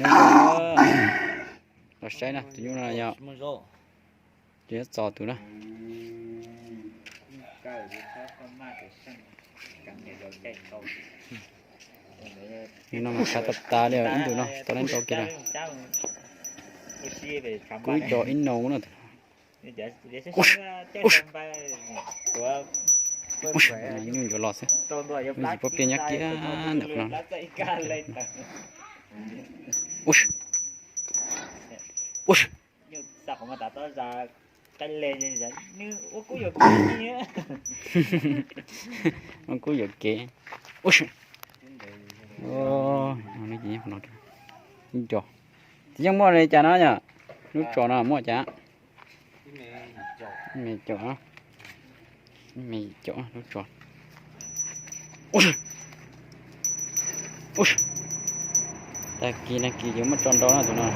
Nyuj los saib na, tus nyuj no yog, tus nyuj txos tus na. Nim no mas tshav tas tas li, ib ntus no tsis tau neeg nrau kiag lawm. Kub ib co ib no na. Nyuj yuav los xwb, nyuj tsis pub pliaj nyob kiag ntawm no. Ua kub yuam kev. Ib co, tsis yeej muaj li cas no yom, lub tsos no muaj cas? Me caum, me caum lub tsos. Tag kis nag kis yuav muab tso nrau no tus no.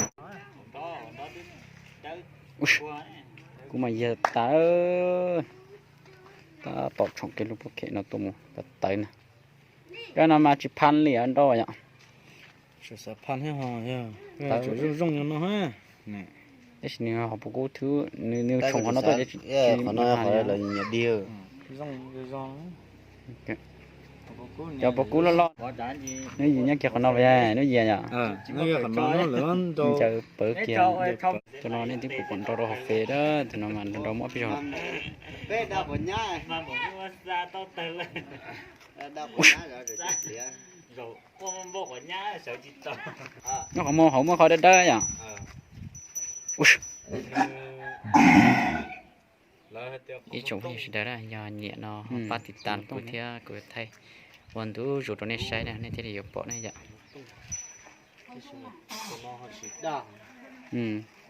Kuv mas yag tas, tab tom tshoom kiag lub pob khem no tuaj mus tawv tawv na. Kab no mas tsis phaj li nrau yom. Zoo zoo no. Tab sis nws ho puas kub thwb, nws tshoom qhov no tuaj ces tsis, qhov no qhov lawv nyiam dig. Cov puas kub loj loj, nws yim nyob kiag qhov no, nws yim yom. Ncaws pawv kiag. Cov no nej twb pom nrau rau hauv fej dab, tus no mas nrau muab peb zog. Nyob qhov muag hauv muaj qhov dawb dawb yom. Ib tsoom phooj ywg sawv daws na, yog nyiam no pab tiv tas kuv thiab kuv thaij ua ntu zus rau nej saib na, nej thiaj li yuav pom ne yom.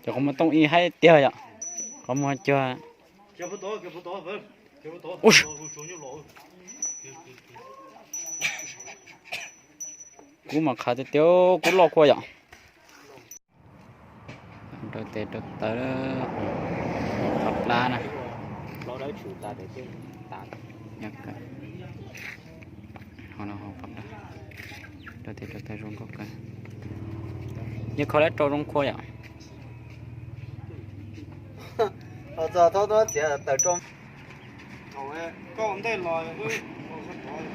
Cov qhov muag tooj ib haib tiag yom, qhov muag cuag. Kub mas qhav tiag tiag, kub loj kua yom. Rau tes rau taw, qhov plab na. Rau tes rau taw zoo nkauj kawg. Yog kho dab rau zoo kua yom. Thaum txog thaum no txiav tawm rau. Thaum koj ua ntej los wb ua koj tod.